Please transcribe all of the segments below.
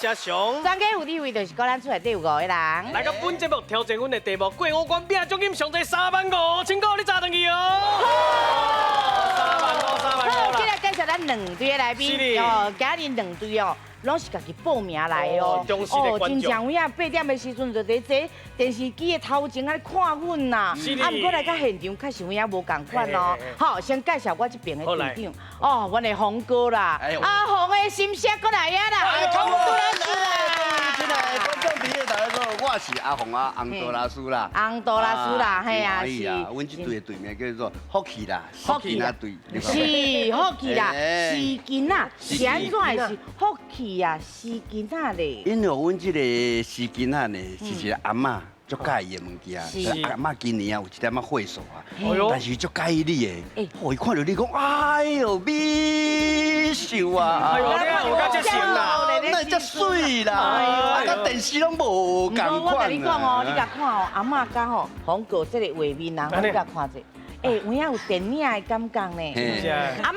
是阿雄。專家有地位就是咱厝內底有五个人。來到本節目挑戰阮的題目，過五關拼獎金上濟35,000塊，你炸轉去哦！三萬五，三萬好，五啦！今日介紹咱兩隊的來賓哦，今日兩隊哦，攏是家己報名來的哦。忠實的觀眾。真正有影8點的時陣就佇這電視機的頭前仔看阮啦。啊，毋過來到現場確實有影無仝款哦。好，先介紹我這邊的隊長哦，阮的洪哥啦，阿洪的心聲過來啊啦，洪多老師啦。親愛的觀眾朋友，大家好，我是阿洪啊，洪多拉斯啦。洪多拉斯啦，嘿啊，是啊，阮這隊的隊名叫做福氣啦，福氣仔隊。是福氣啦，是囡仔，是按怎會是福氣啊？是囡仔咧。因為阮這個是囡仔呢，是一個阿嬤足佮意的物件。阿嬤今年啊有一點仔歲數啊，但是足佮意你的。哦，伊看著你講，哎喲，美秀啊！哎呦，你有夠這型啦，哪會遮媠啦？啊，佮電視攏無仝款。我共你講哦，你共看哦，阿嬤佮吼洪哥這個畫面啊，你共看者，欸，有影有電影的感覺呢。阿嬤，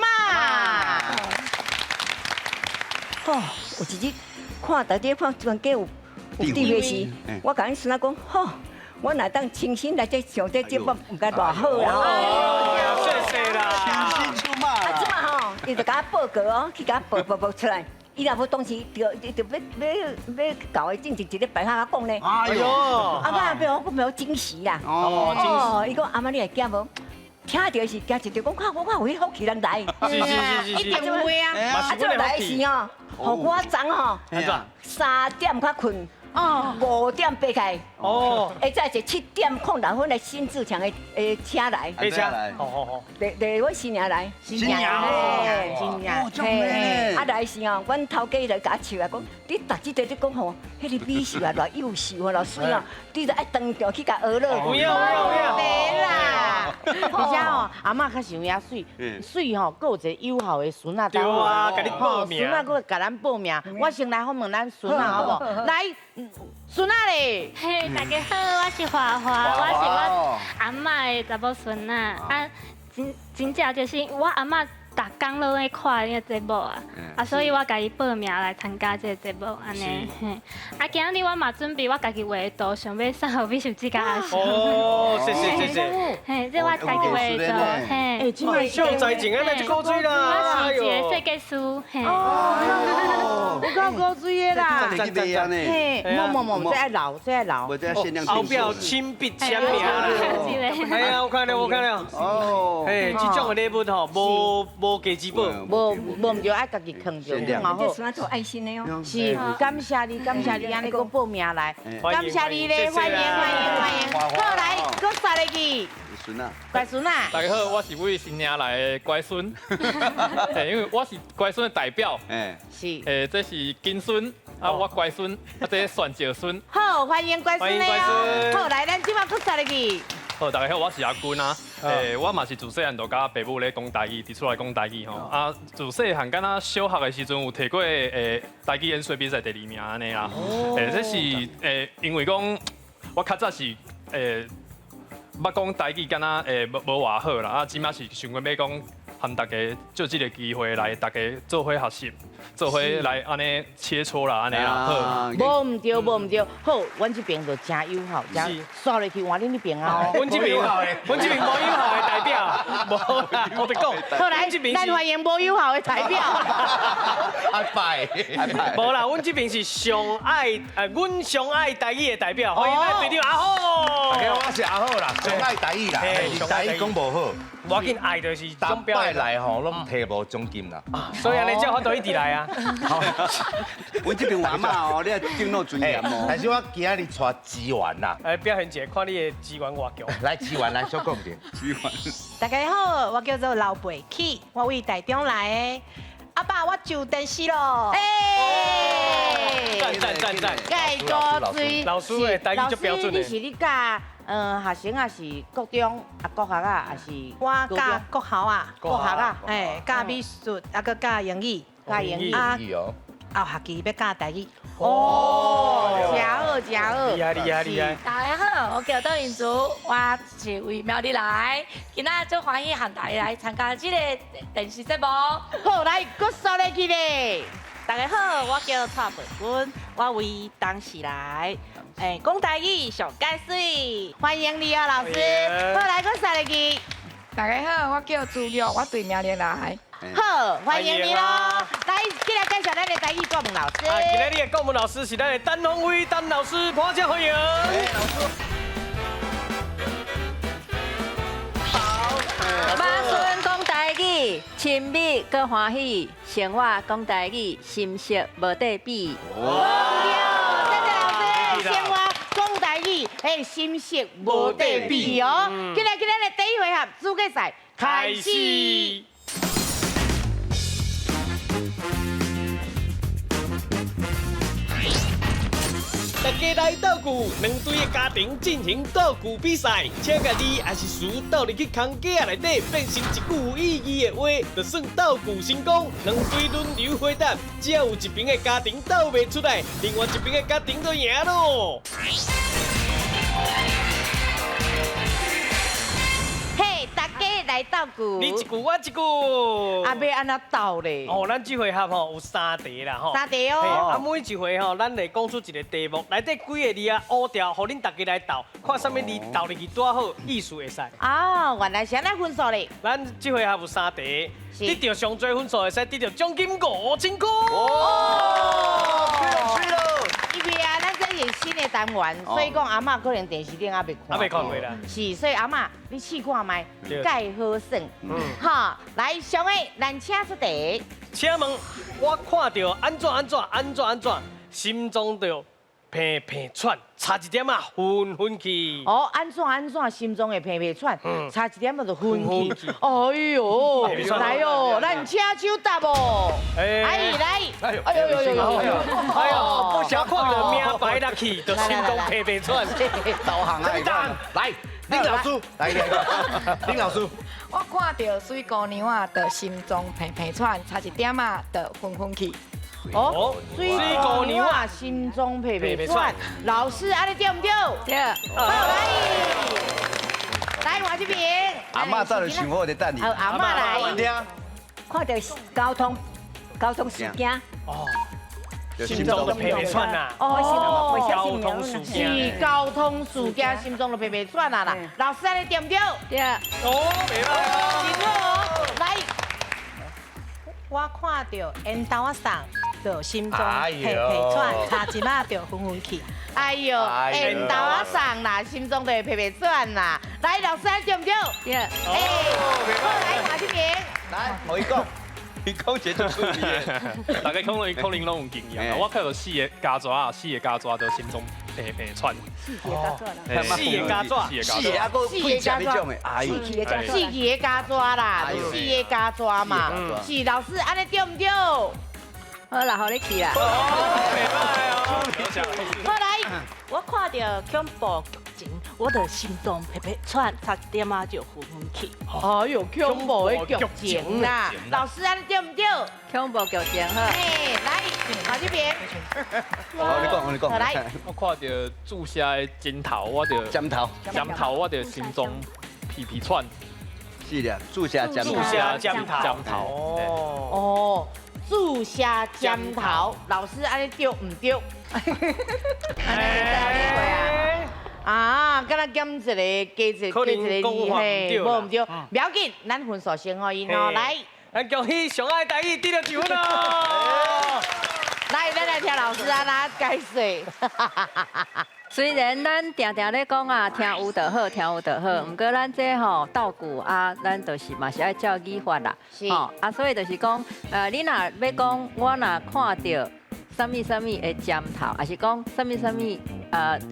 吼，有一日看到底看全家有有地位時，我共阮孫仔講，吼，我若當親身來這上這節目，毋知偌好啦。謝謝啦。親身出馬。啊，這馬吼，伊就共我報告哦，去共我報報報出來。伊若無當時就就欲欲欲搞的進前一禮拜較講呢。哎喲，阿嬤欲我欲驚喜啦。哦，伊講阿嬤你會驚無？聽著是驚一條，講看我我有彼福氣人來。是是是是，一定會啊。啊，這來時哦，予我昨吼3點較睏。哦，5點爬起來，哦，下早是7點06分的新自強的車來，車來，好好好，來來阮新娘來，新娘，新娘，嘿，啊來時哦，阮頭家來共我笑啊，講你逐日佇咧講吼，彼个美秀啊，偌優秀啊，偌媠啊，你著愛當場去共學落。有影有影有影啦，而且吼，阿嬤較是有影媠，媠吼，閣有一个友好的孫仔。對啊，共你報名。孫仔閣共咱報名，我先來訪問咱孫仔好無？來。孫仔咧，嘿，大家好，我是華華，我是我阿嬤的查某孫仔。啊，真真正就是我阿嬤逐工攏咧看這個節目啊，啊，所以我共伊報名來參加這個節目，按呢。嘿，啊，今日我嘛準備我家己畫的圖，想欲送予美秀姊佮阿雄。哦，謝謝謝謝。嘿，這我家己畫的圖，嘿。欸，這馬秀才情啊，那就古錐啦。我是一個設計師，嘿。哦，有夠古錐的啦。嘿，無無無，這愛留，這愛留。後壁有親筆簽名啦。哎呀，我看了，我看了。哦。嘿，這種的禮物吼，無無價之寶。無無毋對，愛家己囥著，嘛好。這孫仔做愛心的哦。是，感謝你，感謝你，按呢閣報名來，感謝你咧，歡迎歡迎歡迎。好，來，閣煞落去。孫仔，乖孫仔。大家好，我是為新娘來的乖孫，因為我是乖孫的代表。是。這是金孫，啊，我乖孫，啊，這是玄少孫。好，歡迎乖孫咧。好，來，咱這馬閣煞落去。好，大家好，我是阿軍啊。我嘛是自細漢就佮爸母咧講台語，佇厝內講台語吼。啊，自細漢敢若小學的時陣有提過台語演說比賽第二名按呢啦。這是因為講我較早是捌講台語，敢若無無偌好啦。啊，這馬是想講欲講和大家借這個機會來，大家做伙學習，做伙來按呢切磋啦，按呢啦。好。無毋對，無毋對。好，阮這邊就誠友好，誠煞落去換恁彼邊啊。阮這邊，阮這邊無友好的代表，無啦，我佇講。好來，咱歡迎無友好的代表。阿拜，阿拜。無啦，阮這邊是上愛，阮上愛台語的代表，歡迎咱隊長阿虎。大家好，我是阿虎啦，上愛台語啦，台語講無好。無要緊，愛就是逐擺來吼，攏提無獎金啦。所以按呢才有法度一直來啊。阮這邊有阿嬤哦，你愛敬老尊嚴哦。但是我今日帶資源啦。來表現一下，看你的資源偌強。來資源來小講者。資源。大家好，我叫做劉培起，我為台中來的。阿爸，我上電視咯。哎，讚讚讚讚。蓋古錐。老師的台語足標準的。你是你教學生啊，是國中啊，國學啊，還是？我教國校啊，國學啊，哎，教美術，啊，閣教英語，教英語啊，後學期欲教台語。哦，誠好，誠好，厲害厲害厲害！大家好，我叫鄧雲竹，我是為苗栗來，今仔足歡喜和大家來參加這个電視節目。好，來，閣煞落去咧。大家好，我叫蔡培君，我为东势来，讲台语上盖水，欢迎你哦，老师。好，来，阁三个字。大家好，我叫朱玉，我对苗栗来。好，欢迎你喽！来，进来介绍咱的台语国文老师。啊，今日的国文老师是咱的陈鸿威陈老师，拍掌欢迎。好，马孙讲台语，亲密阁欢喜；生活讲台语，心色无得比。哇，谢谢老师，生活讲台语，哎，心色无得比哦。进来，今日的第一回合资格赛开始。大家来斗句，两队的家庭进行斗句比赛，请共字还是词斗入去空格仔内底，变成一句有意义的话，就算斗句成功。两队轮流回答，只要有一边的家庭斗袂出来，另外一边的家庭就赢咯。嘿，大家来斗句，你一句我一句，啊，欲按怎斗咧？哦，咱这回合吼有三题啦吼，三题哦。啊，每一回吼，咱会讲出一个题目，内底几个字啊，乌掉，予恁大家来斗，看啥物字斗入去拄好，意思会使。哦，原来是按呢分数咧。咱这回合有三题，得到上济分数会使得到奖金5000块。哦，去了。因为啊，咱这是新的单元，所以讲阿嬷可能电视顶犹未看，犹未看过啦。是，所以阿嬷你试看觅，盖好算。好，来上个，咱请出题。请问，我看到按怎按怎按怎按怎，心脏就砰砰喘，差一点仔昏昏去。哦，按怎按怎，心脏会砰砰喘，差一点仔就昏去。哎呦，来哦，咱请手答哦。哎，来，哎呦呦呦呦呦，哎呦，不小看到名牌落去，就心脏砰砰喘。导航啊，来，林老师，来来，林老师。我看到水姑娘啊，就心脏砰砰喘，差一点仔就昏昏去。哦，水姑娘啊，心脏砰砰喘。老师，按呢对毋对？对。好，来，来我这边。阿嬷早就想好在等你。好，阿嬷来。看到交通事件。哦。心脏就砰砰喘啦。哦，交通事件。是交通事件，心脏就砰砰喘啊啦。老师，按呢对毋对？对。哦，袂歹哦。真好哦，来。我看到缘投仔送，就心脏砰砰喘，差一仔就昏昏去。哎呦，缘投仔送啦，心脏就会砰砰喘啦。来，老师对毋对？对。哎，好，来马这边。来，我伊讲，伊讲这足趣味的。大家可能拢有经验。我看到四个家蛇啊，四个家蛇就心脏砰砰喘。四个家蛇啦。四个家蛇，四个啊，阁配食彼种的，哎呦，四个家蛇啦，四个家蛇嘛。是老师，按呢对毋对？好啦，予你去啦。哦，袂歹哦。好来，我看到恐怖剧情，我就心脏砰砰喘，差一点仔就昏昏去。哎呦，恐怖的剧情啦！老师，按呢对毋对？恐怖剧情好。哎，来，马这边。好，你讲，你讲。来，我看到注射的针头，我就针头，针头，我就心脏砰砰喘。是的，注射针注射针头。针头。哦。注射针头，老师按呢对毋对？按呢啊，敢若减一个，加一个，加一个字嘿，无毋对，不要紧，咱分数先予𪜶哦，来，咱恭喜上爱台语得到一分哦。来，咱来听老师按怎解说。虽然咱定定咧讲啊，听有就好，听有就好，毋过咱这吼斗句啊，咱就是嘛是爱照语法啦，吼啊，所以就是讲，你若欲讲，我若看著啥物啥物的针头，抑是讲啥物啥物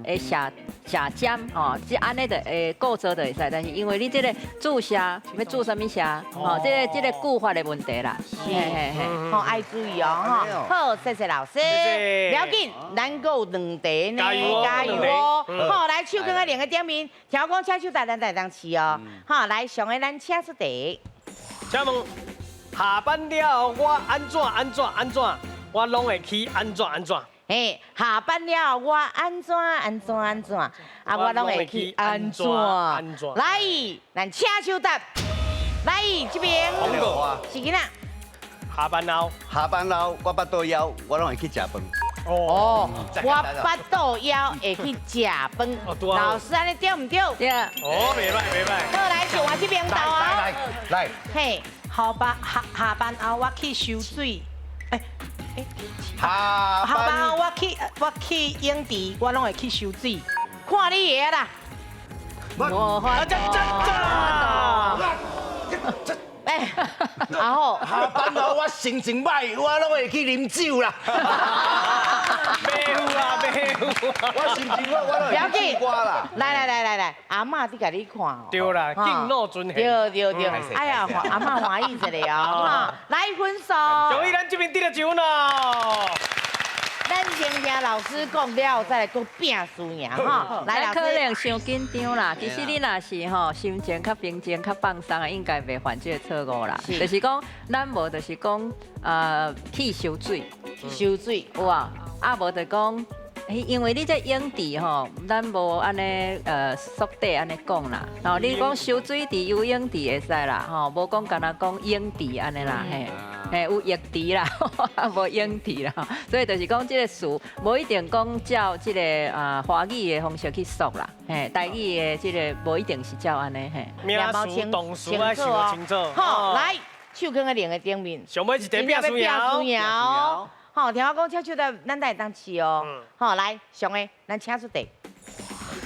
会射射针吼，这按呢就会构造就会使，但是因为你这个注射欲注啥物射，吼，这个句法的问题啦，嘿嘿嘿，吼爱注意哦，吼。好，谢谢老师。不要紧，咱阁有两题呢，加油哦！好，来手囥在两个顶面，听讲请手台咱台中市哦。好，来上个咱请出题。请问下班了后我按怎按怎按怎，我拢会去按怎按怎。嘿，下班了后我按怎按怎按怎，啊，我拢会去按怎按怎。来，咱请手答。来这边，是囡仔。下班后，下班后我腹肚枵，我拢会去食饭。哦，我腹肚枵会去食饭。老师按呢对毋对？对。哦，袂歹袂歹。好，来上我这边豆啊。来来来。嘿，下班后我去收水。哎哎，下班后我去泳池，我拢会去收水。看你的啦。我啊这这哎，阿好，下班后我心情歹，我拢会去啉酒啦。袂有啊，袂有。我心情我拢会去唱歌啦。来来来来来，阿嬷伫共你看哦。对啦，敬老尊贤。对对对，哎呀，阿嬷欢喜一下哦。来分数。恭喜咱这边得了奖咯。咱先听老师讲了，再来阁拼输赢哈。来，老师。可能伤紧张啦。其实你若是吼心情较平静、较放松的，应该袂犯这个错误啦。就是讲，咱无就是讲，去收水，收水有啊。啊，无就讲，因为你这泳池吼，咱无按呢缩短按呢讲啦。吼，你讲收水池、游泳池会使啦，吼，无讲干焦讲泳池按呢啦，嘿。嘿，有泳池啦，无泳池啦，所以就是讲这个词，无一定讲照这个啊华语的方式去说啦，嘿，台语的这个无一定是照按呢，嘿。名词、动词爱想清楚。好，来，手囥在两个顶面。上尾一题拼输赢。好，听我讲，请手在咱会当试哦。好，来，上个，咱请出题。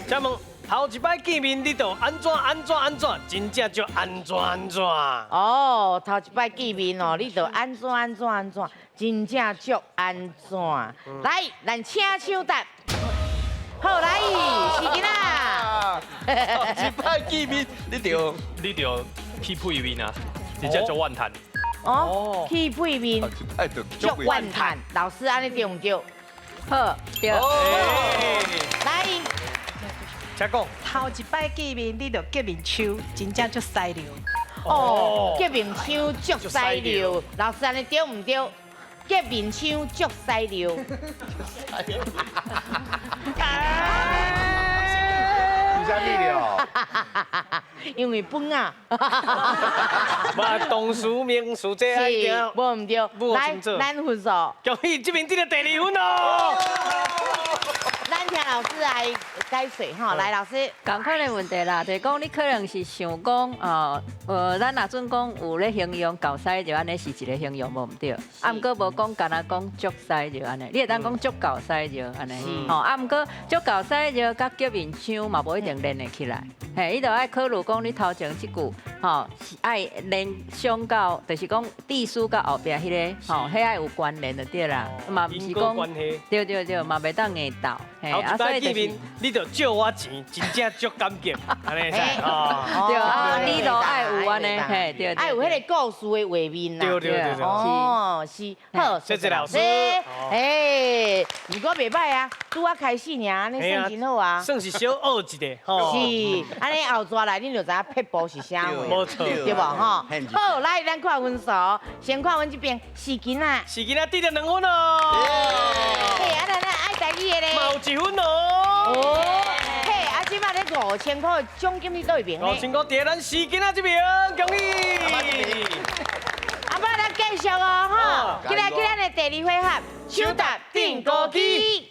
请问。头一摆见面，你就按怎按怎按怎，真正就按怎按怎。哦，头一摆见面哦，你就按怎按怎按怎，真正足按怎。来，咱请抢答。好，来，时间啦。头一摆见面，你就起屁面啊，真正足怨叹。哦，起屁面，足怨叹。老师，按呢对毋对？好，对。来。请讲。头一摆见面，你就结面手，真正足犀利。哦，结面手足犀利。老师，按呢对毋对？结面手足犀利。为啥物了？因为饭啊。嘛，动词名词这爱听。无毋对。来，咱分数。恭喜这边得到第二分哦。咱听老师来解说哈，来老师。仝款的问题啦，就是讲你可能是想讲哦，咱若准讲有咧形容厚师就按呢是一个形容，无毋对。啊，毋过无讲干焦讲足师就按呢，你会当讲足厚师就按呢。吼，啊，毋过足厚师就佮结面腔嘛无一定连会起来。嘿，你就爱考虑讲你头前这句吼是爱连想到，就是讲意思佮后壁彼个吼，彼爱有关联就对啦。嘛毋是讲，对对对，嘛袂当硬斗。头一摆见面，你就借我钱，真正足感激，按呢会使哦。对啊，你都爱有按呢，嘿，对，爱有彼个故事的画面啦。对对对对。哦，是，好，谢谢老师。哎，毋过袂䆀啊，拄仔开始尔，按呢算真好啊。算是小学一下，吼。是，按呢后逝来，恁就知影撇步是啥货，无错，对无吼？好，来，咱看分数，先看阮这边四囡仔。四囡仔得著2分哦。嘿，啊，咱爱台语的咧。嘛有1分哦。哦，嘿，啊，这摆咧5000块奖金伫佗位边咧？5000块伫咱四囡仔这边，恭喜！阿爸，咱继续哦，哈，起来，起来，咱的第二回合，抢答钉孤机。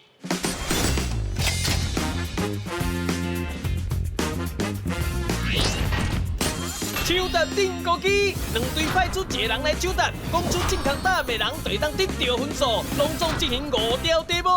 抢答钉孤机，两队派出一个人来抢答，讲出正确答案的人就会当得到分数。拢总进行5条题目。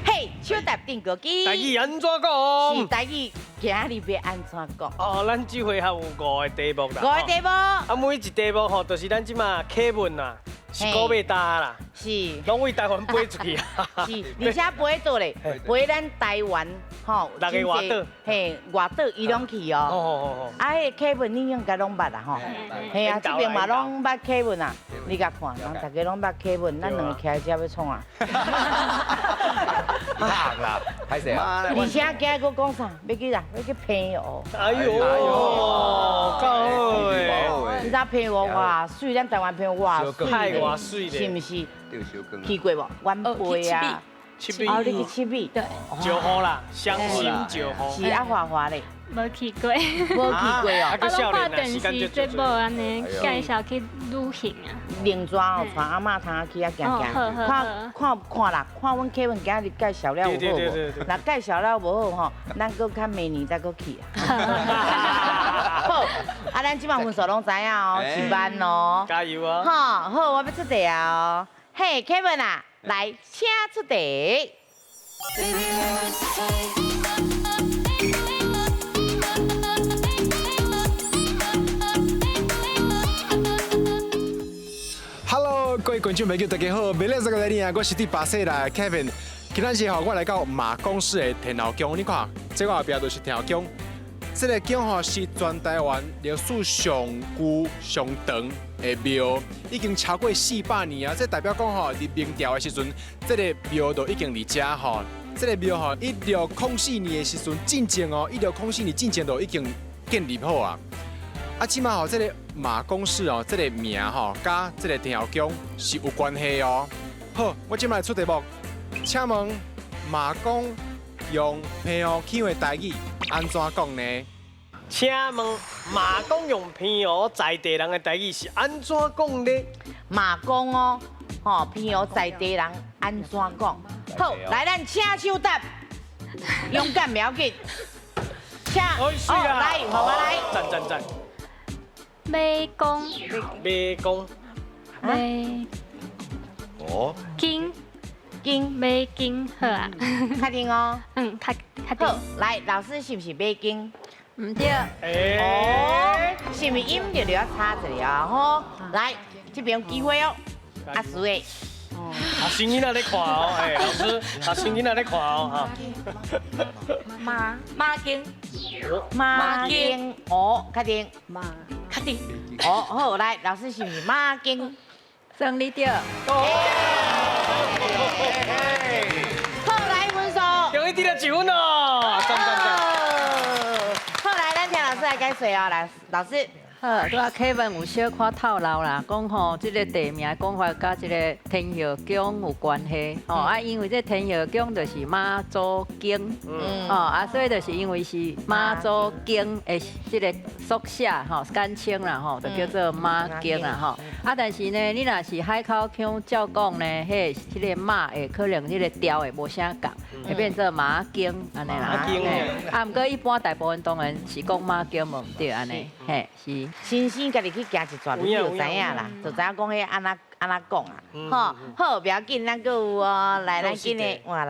嘿，抢答钉孤机。台语按怎讲？是台语，今日欲按怎讲？哦，咱这回合有5个题目啦。5个题目。啊，每一题目吼，就是咱这马课文啦。是古马搭啦，是，拢为台湾飞出去啊。是，而且飞佗咧，飞咱台湾吼，6个外岛，嘿，外岛伊拢去哦。哦哦哦。啊，彼个课文你应该拢捌啦吼。嘿啊，这边嘛拢捌课文啊，你共看，人大家拢捌课文，咱两个徛伫遮欲创啊？啦，歹势啊！而且今日阁讲啥？欲去啥？欲去澎湖。哎呦，够好诶！你知澎湖哇媠，咱台湾澎湖哇媠，太偌媠是毋是？去过无？阮飞啊，七美。哦，你去七美。对。石斛啦，双心石斛。是啊，华华咧。无去过。无去过哦。我拢看电视节目按呢，介绍去旅行啊。另转哦，带阿嬷通去遐行行，看看看啦，看阮 Kevin 今日介绍了有好无？若介绍了无好吼，咱阁较明年再阁去啊。好，啊，咱这摆分数拢知影哦，1万哦。加油啊！好，好，我欲出题啊哦。嘿，Kevin 啊，来，请出题。 Hello，各位观众朋友，大家好！明日这个来啊，我是伫巴西来的 Kevin。今仔日吼，我来到马公市的天后宫，你看，这我后壁就是天后宫。这个宫吼是全台湾历史上久上长的庙，已经超过400年啊！这代表讲吼，伫明朝的时阵，这个庙就已经伫遮吼。这个庙吼，1604年的时阵进前哦，1604年进前就已经建立好啊。啊，这摆吼，这个马公市哦，这个名吼，佮这个天后宫是有关系哦。好，我这摆来出题目，请问马公用澎湖腔的台语按怎讲呢？请问马公用澎湖在地人的台语是按怎讲呢？马公哦，吼，澎湖在地人按怎讲？好，来，咱请手答，勇敢不要紧，请，好，来，我来，赞赞赞。马公，马公，马，哦，金，金，马金，好啊，确定哦，嗯，确定。好，来，老师是毋是马金？毋对。哦，是毋是音就要差一下吼？来，这边有机会哦，阿叔的。阿新囡仔咧看哦，哎，老师，阿新囡仔咧看哦，哈。马金，马金，哦，确定。马，确定。哦，好，来，老师是毋是马金？算你对。好，来分数。终于得了1分咯，赞赞赞。好，来，咱请老师来解说哦，来，老师。好，拄仔 Kevin 有小可透露啦，讲吼，这个地名讲法佮这个天后宫有关系，吼啊，因为这天后宫就是妈祖宫，吼啊，所以就是因为是妈祖宫的这个缩写，吼，简称啦，吼，就叫做妈宫啦，吼。啊，但是呢，你若是海口腔照讲呢，彼个妈会可能彼个调会无啥仝，会变做马经按呢啦。啊，毋过一般大部分当然是讲妈经无毋对按呢，嘿，是。先生家己去行一转，你就知影啦，就知影讲彼按怎按怎讲啊。好，好，不要紧，咱阁有哦，来，咱今日换人。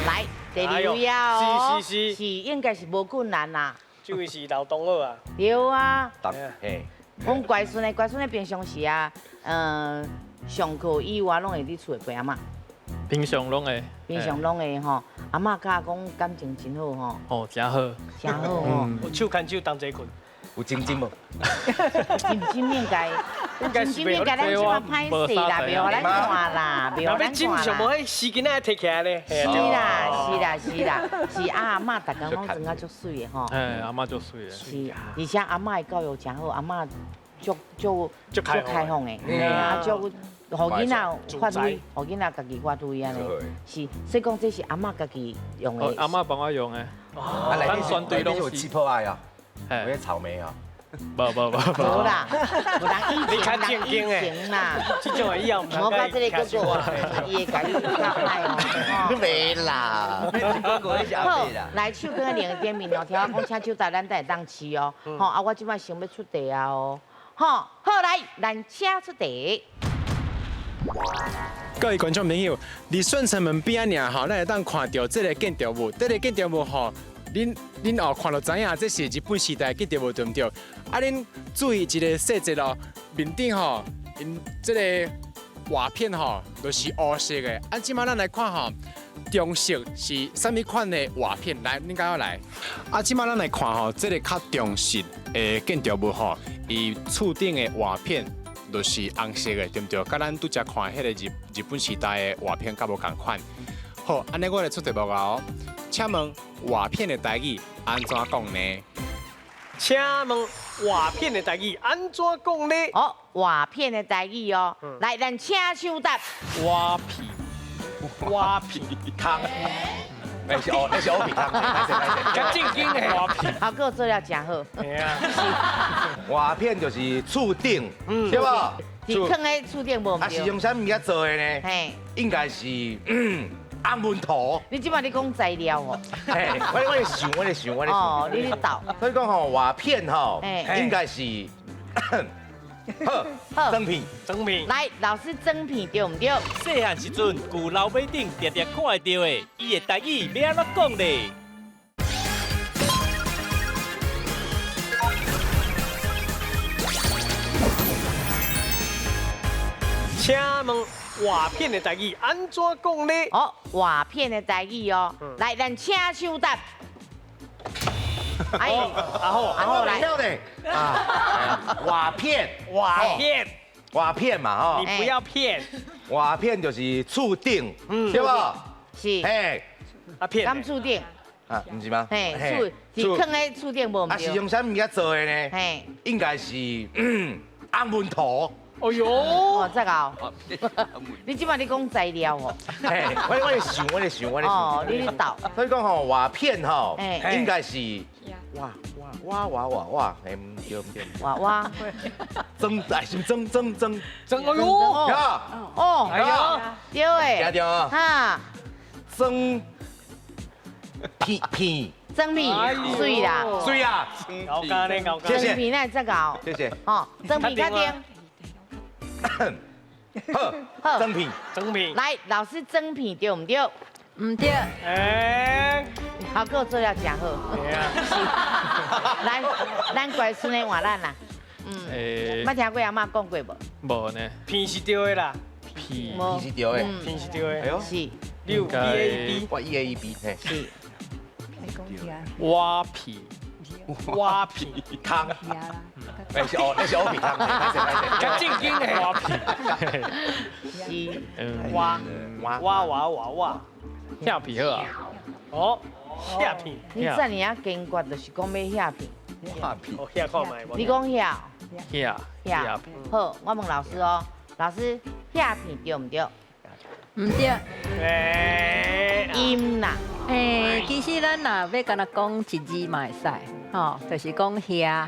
来，第二位啊，哦，是应该是无困难啦。这位是老同学啊。对啊。嘿。阮乖孙的，乖孙的平常时啊，上课以外拢会伫厝里陪阿嬷。平常拢会。平常拢会吼，阿嬷佮讲感情真好吼。哦，真好。真好吼。有手牵手同齐睏。有真真无？真真应该，真真应该咱这马歹势啦，袂予咱看啦，袂予咱看啦。真上无彼丝巾仔提起来咧。是啦，是啦，是啦，是啊，阿嬷逐工拢装啊足媠的吼。哎，阿嬷足媠的。是，而且阿嬷的教育真好，阿嬷足足足开放的，啊足。予囡仔发挥，予囡仔家己发挥按呢，是，所以讲这是阿嬷家己用的。阿嬷帮我用的。啊，咱全队拢是气泡爱啊，有草莓啊。无无无。无啦，无人以前，人以前啦。这种的以后毋通这个哥哥，伊会家己较爱哦。没啦。好，来手搁另一点面哦，听我讲，请手答咱才会当试哦。吼，啊，我这摆想欲出题啊哦。吼，好来，咱请出题。各位观众朋友，伫顺城门边仔尔吼，咱会当看到这个建筑物。这个建筑物吼，恁哦看就知影，这是日本时代建筑物对毋对？啊，恁注意一个细节哦，面顶吼，𪜶这个瓦片吼，都是乌色的。啊，这摆咱来看吼，中式是啥物款的瓦片？来，恁佮我来。啊，这摆咱来看吼，这个较中式的建筑物吼，伊厝顶的瓦片。就是红色的，对毋对？佮咱拄才看彼个日本时代的瓦片较无仝款。好，按呢我来出题目哦。请问瓦片的台语按怎讲呢？请问瓦片的台语按怎讲呢？哦，瓦片的台语哦，来，咱请手答。瓦片。蛙皮汤。那是哦，那是乌皮汤，较正经的蛙皮。好，哥做了真好。瓦片就是厝顶，对无？是囥在厝顶无？啊，是用啥物件做的呢？嘿，应该是红门头。你这摆你讲材料哦？嘿，我咧想，我咧想，我咧想。哦，你咧斗。所以讲吼，瓦片吼，应该是好，装片，装片。来，老师装片对毋对？细汉时阵，旧楼尾顶常常看会到的，伊的台语欲按怎讲咧？请问瓦片的台语按怎讲咧？哦，瓦片的台语哦，来，咱请手答。哎，阿好，阿好来。啊，瓦片，瓦片，瓦片嘛，吼，你不要骗。瓦片就是厝顶，对无？是。嘿，啊片。敢厝顶？啊，毋是吗？嘿，厝是囥在厝顶无？啊，是用啥物件做的呢？嘿，应该是红门头。哎呦，哦，这个，你这摆你讲材料哦。嘿，我咧想，我咧想，我咧想。哦，你咧斗。所以讲吼，瓦片吼，应该是哇哇哇哇哇哇，哎，毋对毋对。哇哇。装哎，是装装装装，哎呦，哦，哎呦，对诶，听到啊？哈，装片片。装片，水啦，水啊，高干呢，高干。谢谢。装片那这个，谢谢。哦，装片较定。好，装片，装片。来，老师装片对毋对？毋对。哎，好，哥做了真好。来，咱乖孙的换咱啦。嗯，捌听过阿嬷讲过无？无呢。片是对的啦。片，片是对的，片是对的。哎呦，是。你有 B A B，我 E A E B，嘿。是。蛙皮，蛙皮汤。那是哦，那是乌皮汤，较正经的蛙皮。是。蛙蛙蛙蛙蛙，下皮好啊。哦，下皮。你这尔啊坚决，就是讲欲下皮。下皮。哦，下看觅。你讲下。下。下。好，我问老师哦，老师下片对毋对？毋对。哎。音啦。欸，其实咱若欲干焦讲一字嘛会使，吼，就是讲遐，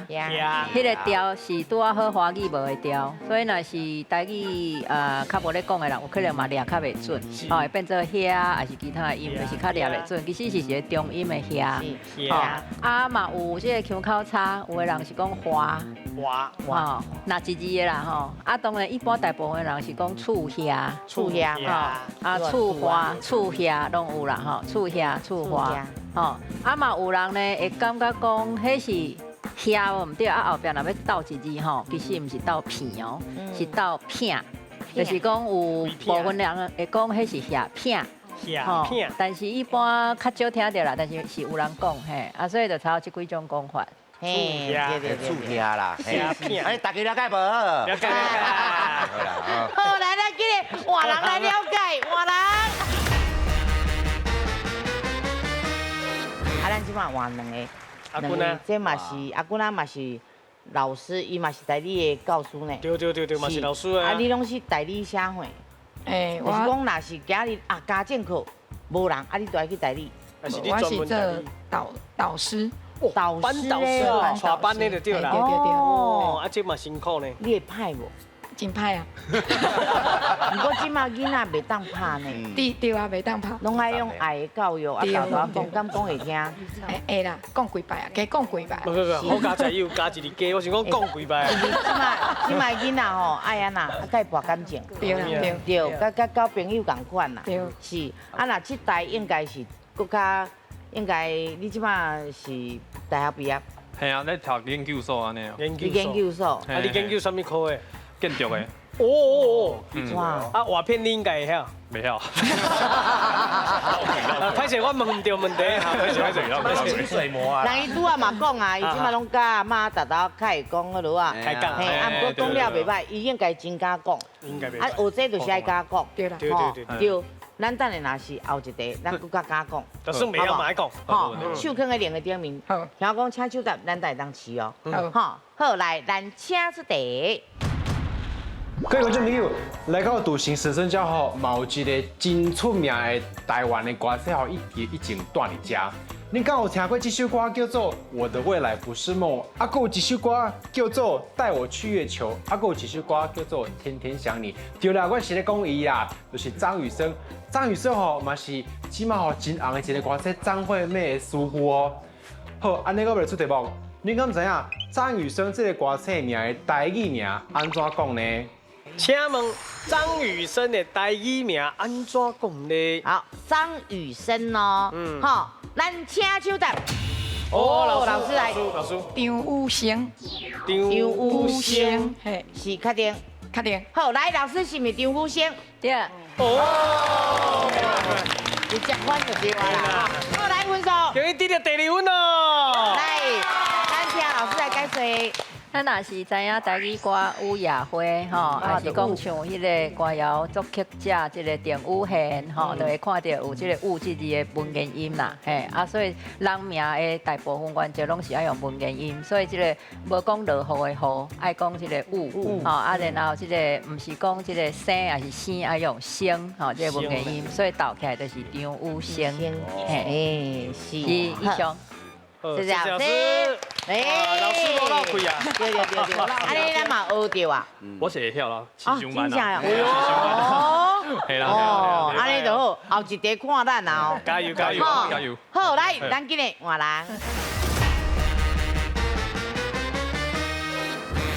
彼个调是拄仔好华语无会调，所以若是台语较无咧讲的人，有可能嘛掠较袂准，吼，会变做遐，抑是其他的音，就是较掠袂准。其实是一个中音的遐，吼，啊嘛有这个腔口差，有的人是讲华，华，吼，若一字的啦吼，啊当然一般大部分人是讲厝遐，厝遐，吼，啊厝花、厝遐拢有啦吼，厝遐。厝花，吼，啊嘛有人呢会感觉讲，彼是遐无毋对，啊后壁若欲斗一字吼，其实毋是斗片哦，是斗片，就是讲有部分人会讲彼是遐片，遐片，但是一般较少听著啦，但是是有人讲嘿，啊所以就采这几种讲法。嘿，对对对，厝遐啦，遐片，哎，大家了解无？了解了解。好，来来，今日换人来了解，换人。啊，咱这摆换两个，阿君啊，这嘛是阿君啊，嘛是老师，伊嘛是代理的教师呢。对对对对，嘛是老师啊。啊，你拢是代理啥货？欸，就是讲，若是今日啊家政课无人，啊，你就爱去代理。我是做导师。导班导师啊，带班的就对啦。对对对。哦，啊，这嘛辛苦呢。你会歹无？真歹啊！毋过这马囡仔袂当拍呢。对对啊，袂当拍。拢爱用爱的教育，啊，豆豆讲，敢讲会听？会啦，讲几摆啊，加讲几摆。无无无，好佳哉又加一字加，我想讲讲几摆。这马囡仔吼，爱按怎，啊，佮伊博感情。对啦对。对，佮交朋友仝款啦。对。是，啊，若这代应该是阁较，应该你这马是大学毕业。嘿啊，咧读研究所按呢。研究所。研究所。啊，你研究啥物科的？建筑的。哦哦哦，哇！啊，瓦片你应该会晓。袂晓。歹势，我问毋著问题。歹势歹势，歹势。水魔啊！人伊拄仔嘛讲啊，伊这马拢佮阿嬷沓沓较会讲彼落啊。开讲。嘿，啊，毋过讲了袂歹，伊应该真敢讲。应该袂歹。啊，学这就是爱敢讲。对啦。对对对。对。咱等下若是后一题，咱阁较敢讲。就算袂晓嘛爱讲。吼，手囥在另个顶面。好。听讲请手答，咱才会当饲哦。好。好，来，咱请出题。各位觀眾朋友，來到稻城神社遮吼，嘛有一个真出名的台灣的歌手吼，伊前蹛佇遮。你敢有聽過這首歌叫做《我的未來不是夢》？啊，閣有一首歌叫做《帶我去月球》，啊，閣有一首歌叫做《天天想你》。對啦，我是咧講伊啦，就是張雨生。張雨生吼嘛是這馬吼真紅的一个歌手張惠妹的師傅哦。好，按呢我欲來出題目，你敢知影張雨生這个歌星名的台語名按怎講呢？請問張雨生的台語名按怎講呢？好，張雨生哦，好，咱請搶答。哦，老師來，老師，張雨生，張雨生，嘿，是確定，確定。好，來，老師是毋是張雨生？對。哦，有接翻就對啦。好，來分數。恭喜得到第二分哦。來，咱請老師來解說。咱若是知影台語歌《雨夜花》吼，還是講唱彼个歌謠作曲者這个鄧雨賢吼，就會看著有這个雨這字的文言音啦，嘿，啊，所以人名的大部分原則攏是愛用文言音，所以這个無講落雨的雨，愛講這个雨，吼，啊，然後這个毋是講這个生抑是生，愛用聲，吼，這个文言音，所以鬥起來就是張雨生，嘿，是，以上。謝謝老師。哎，老師無落氣啊！對對對對，按呢咱嘛學著啊。我是會曉啦，啊，真正哦。哦，按呢就好，後一題看咱啊。加油加油加油！好，來，咱今日換人。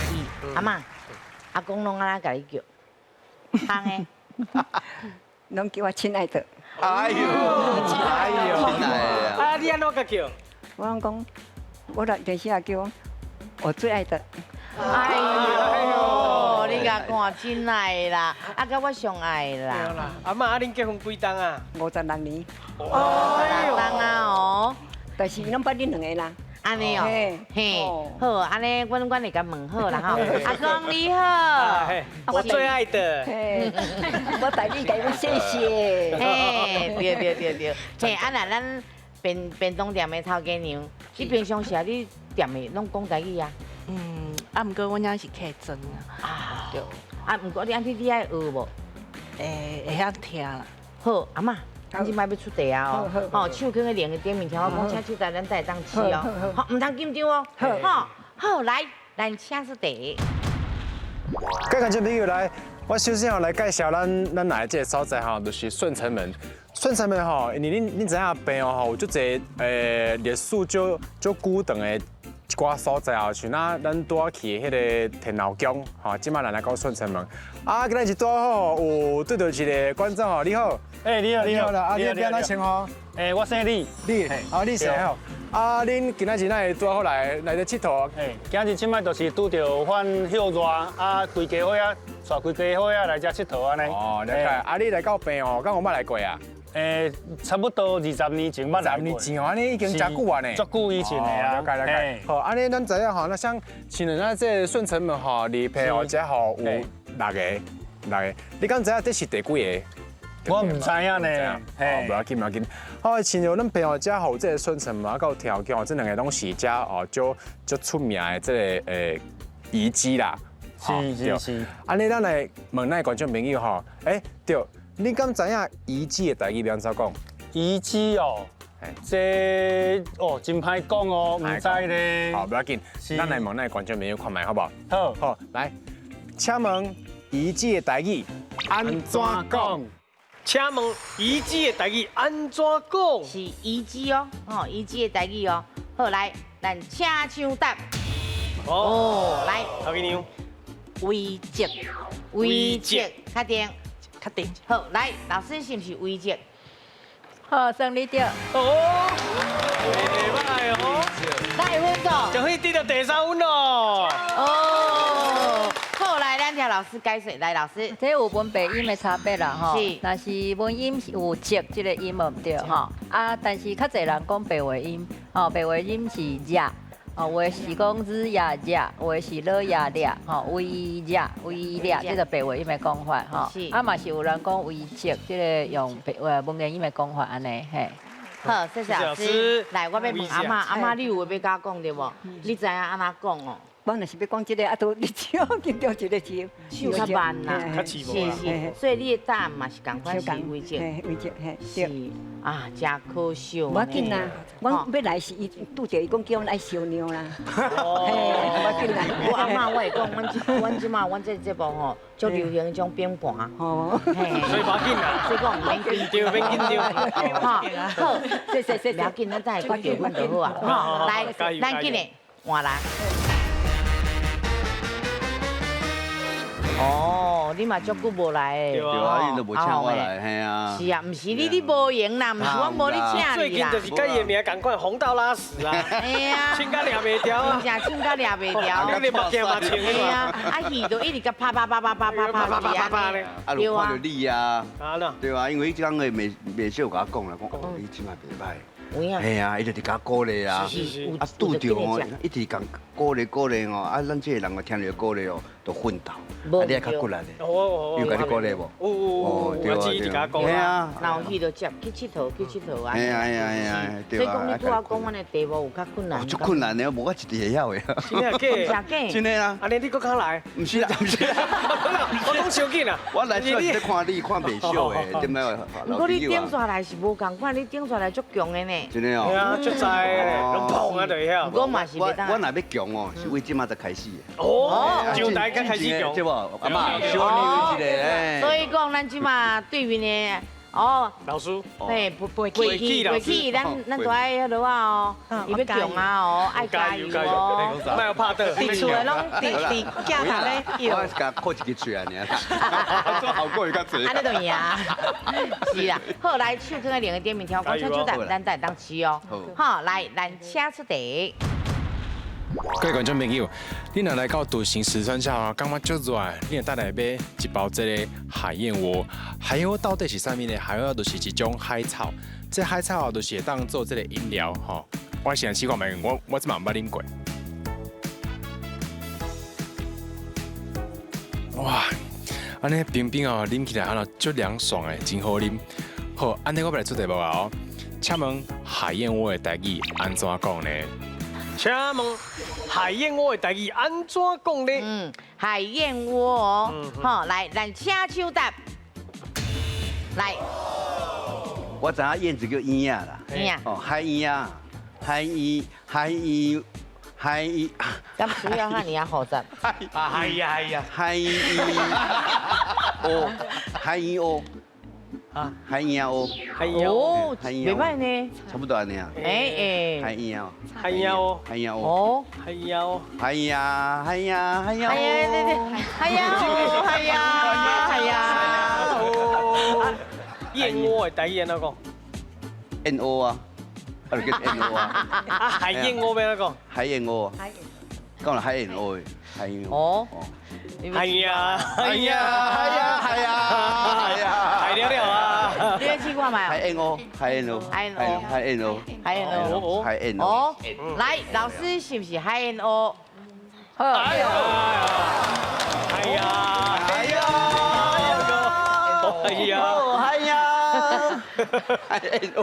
是，阿嬤，阿公攏按怎共你叫？通的。攏叫我親愛的。哎呦，哎呦，親愛的。啊，你按怎共叫？我攏講，我來電視也叫我，我最愛的。哎呦，你共看親愛啦，啊，佮我上愛啦。對啦，阿嬤，啊，恁結婚幾冬啊？56年。哦，56冬啊哦。但是伊攏捌恁兩个啦。按呢哦，嘿，好，按呢，阮會共問好啦吼。阿公你好，我最愛的。我代你共伊講謝謝。嘿，對對對對，嘿，啊若咱。便當店的頭家娘，你平常時啊，你店的攏講台語啊？嗯，啊，毋過阮遐是客莊啊。啊，對。啊，毋過你按呢你愛學無？會曉聽啦。好，阿嬤，咱這擺欲出題啊哦。吼，手囥佇鈴的頂面，聽我講，請手台，咱才會當試哦。好，毋通緊張哦。好，好，來，咱請出題。各位觀眾朋友來，我首先來介紹咱來這个所在吼，就是順成門。順成門吼，因為恁知影平湖吼有足濟歷史足久長的一寡所在哦，像咱拄仔去的彼个天后宮吼，這馬咱來講順成門。啊，今日是拄好有對著一个觀眾吼，你好。欸，你好，你好啦，啊，你欲按怎稱呼？欸，我姓李。李，啊，李姓吼。啊，恁今仔日哪會拄好來這𨑨迌？欸，今日這擺就是拄著反歇熱，啊，規家伙仔，帶規家伙仔來這𨑨迌按呢。哦，了解。啊，你來到平湖，敢有捌來過啊？欸，差不多20年前捌來過。20年前哦，按呢已經誠久啊呢。足久以前的啊。了解了解。好，按呢咱知影吼，那像像咱這個順成門吼，離平湖這吼有六个，六个。你敢知影這是第幾个？我毋知影呢。哦，無要緊，無要緊。好，親像咱平湖遮吼，這个順成門啊，佮天后宮，這兩个攏是遮哦，足出名的這个遺跡啦。是是是。按呢，咱來問咱的觀眾朋友吼，欸，對。你敢知影遺址的台語欲按怎講？遺址哦，這哦真歹講哦，毋知咧。好，不要緊，咱來問咱的觀眾朋友看覓好無？好，好，來，請問遺址的台語按怎講？請問遺址的台語按怎講？是遺址哦，吼，遺址的台語哦。好，來，咱請搶答。哦，來，頭家娘。遺跡，遺跡，確定。確定。好，來，老師是毋是遺跡？好，算你對。哦，袂䆀哦。來分數。恭喜得到第三分咯。哦，好，來，咱聽老師解說。來，老師。這有文白音的差別啦，吼。是。若是文音是有跡這个音無毋對吼，啊，但是較濟人講白話音，吼，白話音是熱。哦，有的是講日呀日，有的是了呀了，吼，微熱微熱，這個白話音的講法，吼。啊，嘛是有人講微積，這个用白話文言音的講法按呢，嘿。好，謝謝老師。來，我欲問阿嬤，阿嬤你有話欲佮我講對無？你知影按怎講哦？我若是欲講這个，啊，都你手緊張一个手，手較慢啦，是是，所以你的答案嘛是仝款是危疾，危疾嘿，是啊，真可惜。無要緊啦，我欲來是伊拄著伊講叫阮愛燒尿啦，嘿，無要緊啦。我阿嬤我會講，阮這馬阮這節目吼，足流行彼種冰盤，哦，所以無要緊啦，所以講毋免緊張，免緊張，哈，好，謝謝謝謝，無要緊，咱等下閣叫阮就好啊，來，咱緊的換人。哦，你嘛足久無來的。對啊，你都無請我來，嘿啊。是啊，毋是你，你無閒啦，毋是我無咧請你啦。最近就是佮伊的名仝款，紅到拉屎啊。嘿啊。穿甲掠袂牢啊。真正穿甲掠袂牢。你目鏡嘛穿。嘿啊，啊戲就一直共拍拍拍拍拍拍拍拍拍咧。啊，有看著你啊。對啊，因為彼工的袂少共我講啦，講哦，你這馬袂歹。嘿啊，伊就直共鼓勵啊，啊拄著吼，一直共鼓勵鼓勵吼，啊咱這个人聽著鼓勵哦，就奮鬥，啊你愛較骨力的，有共你鼓勵無？有，對啊，對啊，然後去就接去𨑨迌去𨑨迌啊。嘿啊嘿啊嘿啊，對啊。所以講你拄仔講阮的題目有較困難。足困難的，無我一直會曉的。真的假？真的啊！按呢你閣較來？毋是啦，毋是啦，我講傷緊啦。我來主要是咧看你看袂少的，點解？毋過你頂煞來是無仝款，你頂煞來足強的呢。真的哦。係啊，足在的，攏碰啊就會曉。我嘛是袂當。我若欲強哦，是為這馬才開始的。哦，上台才開始強。對無？阿嬤，小你一个。所以講，咱這馬對面的哦，老師，嘿，背起背起，咱都愛彼落啊哦，伊欲強啊哦，愛加油哦，莫有拍倒。佇厝的攏佇佇鏡頭咧搖。我共扣一支喙啊，爾。做效果會較濟。按呢就贏。是啦，好，來手囥佇另一頂面，聽我講，請手等，咱等當試哦。好，來，咱請出題。各位觀眾朋友，你若來到稻城石川車啊，感覺足熱，你若等來買一包這个海燕窩。海燕窩到底是啥物呢？海燕窩就是一種海草，這海草啊，就是會當做這个飲料吼。我先試看覓，我這嘛毋捌啉過。哇，按呢冰冰哦，啉起來按呢足涼爽的，真好啉。好，按呢我欲來出題目啊哦，請問海燕窩的台語按怎講呢？請問海燕窩的台語按怎講呢？嗯，海燕窩哦，好，來，咱請手答。來，我知影燕子叫燕仔啦，哦，海燕仔，海燕，海燕，海燕。敢需要遐爾仔複雜？啊，海呀海呀，海燕窩，海燕窩。啊，海燕窩，海燕窩，袂歹呢，差不多按呢啊。欸欸，海燕窩，海燕窩，海燕窩，哦，海燕窩，海呀海呀海呀，海呀對對，海呀海呀海呀。燕窩的台語按怎講？燕窩啊，啊就叫燕窩啊。啊，海燕窩欲按怎講？海燕窩，講了海燕窩，海燕窩。哦。哎呀，哎呀，哎呀，哎呀，哎呀，海了了啊！你欲試看覓？海燕窩，海燕窩，海燕窩，海燕窩，海燕窩，海燕窩。哦，來，老師是毋是海燕窩？好。哎呀，哎呀，哎呀，哎呀，哎呀，海燕窩。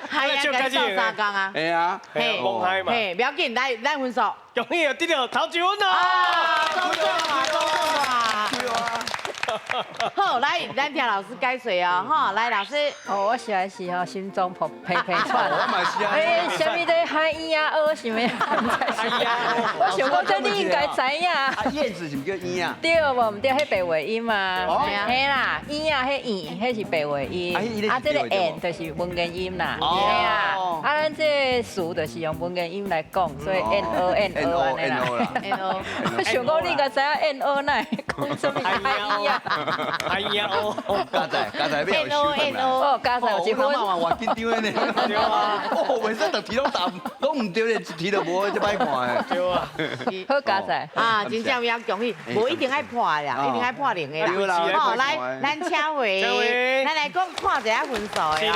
海啊，共鬥三工啊！嘿啊，嘿，嘿，不要緊，來，咱分數。恭喜得著頭一分啊！啊，中啊，中啊！好，來，咱聽老師解說哦，吼，來，老師。哦，我實在是吼心臟砰砰砰竄。我嘛是啊。欸，啥物咧海燕仔蚵啥物？我想講這你應該知影。啊，燕子是毋叫燕仔？對無？毋對，彼白話音嘛。嘿啦，燕仔彼燕，彼是白話音。啊，這个燕就是文言音啦。嘿啊，啊，咱這个詞就是用文言音來講，所以燕蚵燕蚵按呢啦。燕蚵。我想講你應該知影燕蚵哪會講啥物海燕仔？海燕蚵。加在加在欲予收轉來。哦，加在有一分。我嘛偌緊張的呢。對啊。哦，袂使逐題攏答，攏毋對咧，一題都無，這歹看的。對啊。好加在。啊，真正有影恭喜，無一定愛破啦，一定愛破零的啦。好，來，咱請回，咱來講看一下分數的哦。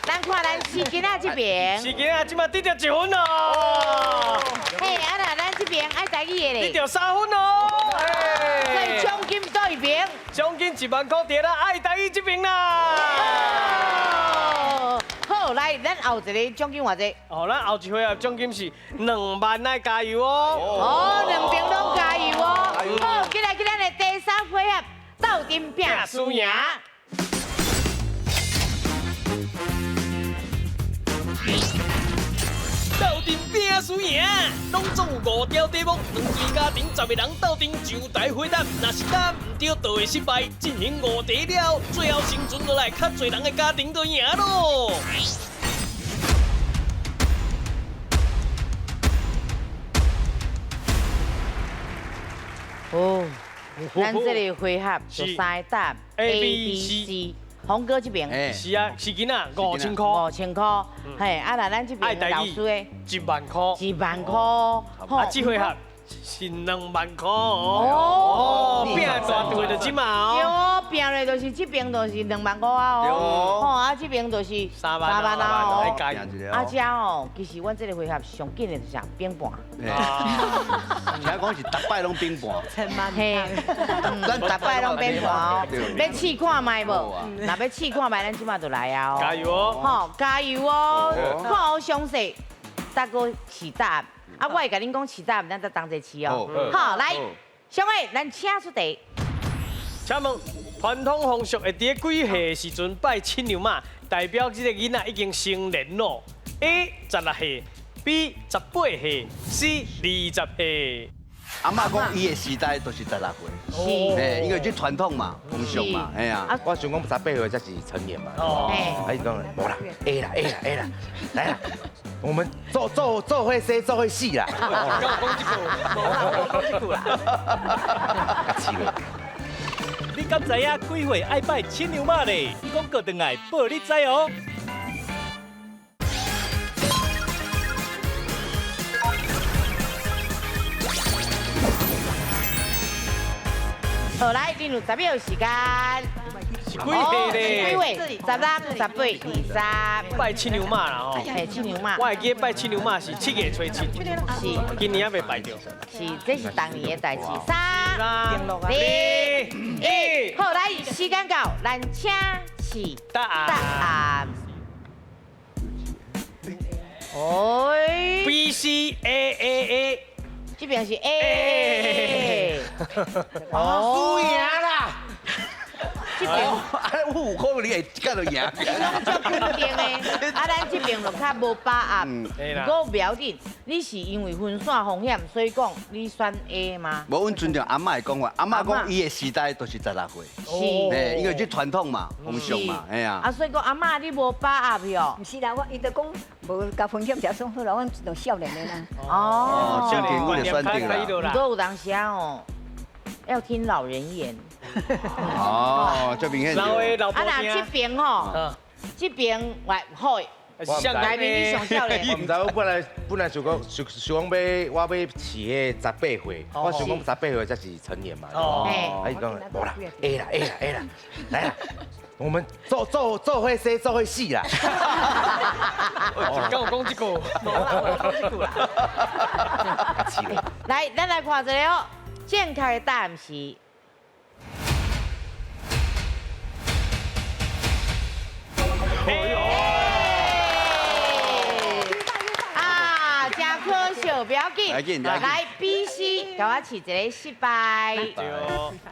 咱看咱四囡仔這邊。四囡仔這馬得著1分哦。嘿，啊那咱這邊愛台語的咧。得著3分哦。所以獎金佗一邊？獎金1萬塊佇咱愛台語這邊啦。好，來，來，咱後一个奖金偌濟？哦，咱後一回合獎金是2萬來加油哦！哦，兩邊攏加油哦！好，接來去咱的第三回合，鬥陣拼輸贏。鬥陣拼輸贏，攏總有5條題目，兩隊家庭10個人鬥陣就台回答，若是答毋對，就會失敗。進行5題了，最後生存落來較濟人的家庭就贏咯。哦，咱這個回合就3個答案 A、B、C。洪哥這邊是啊，是囡仔5000塊，5000塊，嘿，啊，那咱這邊老師的1萬塊，1萬塊，啊，這回合是2萬塊哦，拼大隊就這嘛哦，對哦，拼咧就是這邊就是2萬5啊哦，吼啊這邊就是3萬啊哦，啊這哦，其實阮這個回合上緊的就是啥？冰盤。聽講是逐擺攏冰盤，嘿，咱逐擺攏冰盤哦，欲試看覓無？若欲試看覓，咱這馬就來啊！加油哦！吼，加油哦！看好詳細，大哥試答案。啊，我會共恁講試答案，咱再同齊試哦。好，來，小偉，咱請出題。請問傳統風俗會佇咧幾歲的時陣拜七娘媽，代表這個囡仔已經成年咯？A 16歲，B 18歲，C 20歲。阿嬤講，伊的時代都是16歲，是，因為這傳統嘛，風俗嘛，哎呀。我想講18歲才是成年嘛，啊，伊講無啦，A 啦 A 啦 A 啦，來啦，我們做做會生做會死啦。講這句，講這句啦。你敢知影幾歲愛拜七娘媽咧？廣告轉來報你知哦。好，來，進入10秒時間。是幾歲咧？幾歲？16、18、20。拜七娘媽啦吼。嘿，七娘媽。我會記得拜七娘媽是7月初7。是。今年還未拜著。是，這是當年的代誌。3、2、1，好，來，時間到，咱請示答案。哎。B、C、A、A、A。這邊是 A。哦，輸贏啦！這邊，啊，我有可能你會這個就贏。攏足肯定的，啊，咱這邊就較無把握。不過不要緊，你是因為分散風險，所以講你選 A 嗎？無，阮尊重阿嬤的講法，阿嬤講伊的時代都是16歲，是，因為這傳統嘛，風俗嘛，哎呀。啊，所以講阿嬤你無把握喲？毋是啦，我伊就講無共風險就算好啦，阮就少年的啦。哦，少年我就選定啦。不過有當時哦，要聽老人言。哦，這明顯。老的老啊，那這邊吼，這邊喂好，來面你上少年。我毋知，我本來想講想講欲我欲飼彼18歲，我想講18歲才是成年嘛。哦。啊，伊講無啦，A 啦 A 啦 A 啦，來啦，我們做會生做會死啦。敢有講這句？講這句啦。來，咱來看一下哦，正確的答案是。啊，真可惜，不要緊，來 B、C，共我試一个失敗。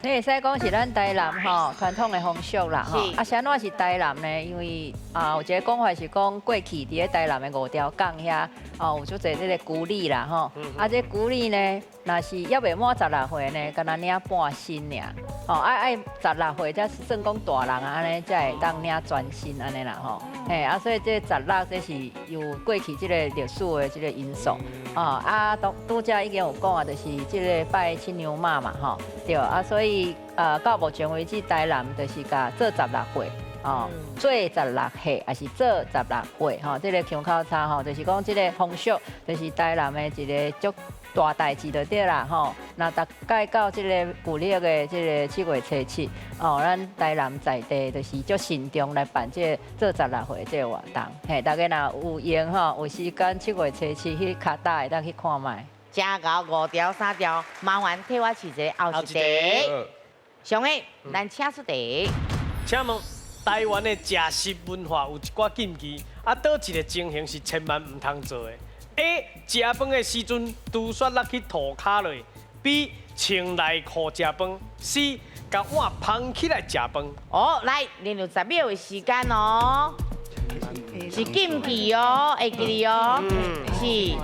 你會使講是咱台南吼傳統的風俗啦吼。啊，啥物是台南呢？因為啊，有一个講法是講過去佇咧台南的五條港遐，哦，有足濟這個孤女啦吼。啊，這孤女呢，若是猶未滿16歲呢，敢若領半身爾。哦，愛16歲才算講大人啊，按呢才會當領全身按呢啦吼。嘿，啊，所以這16這是有過去這個歷史的這個因素。哦，啊，拄才已經有講啊，就是這個拜七娘媽嘛，吼，對，啊，所以到目前為止，台南就是共做16歲，哦，做16歲，也是做16歲，吼，這個腔口差吼，就是講這個風俗，就是台南的一個足大代誌就對啦，吼。那大概到這個舊曆的這個7月初7，哦，咱台南在地就是足慎重來辦這個做16歲這個活動，嘿，大家若有閒吼，有時間7月初7去跤踏會當去看覓。真𠢕5條3條，麻煩替我試一个後一題。上个，咱請出題。請問，台灣的食食文化有一寡禁忌，啊，佗一个情形是千萬毋通做的。A. 食飯的時陣，豬雪落去塗跤落。B. 穿內褲食飯。C. 共碗捧起來食飯。哦，來，連續10秒的時間哦，是禁忌哦，會記得哦，是。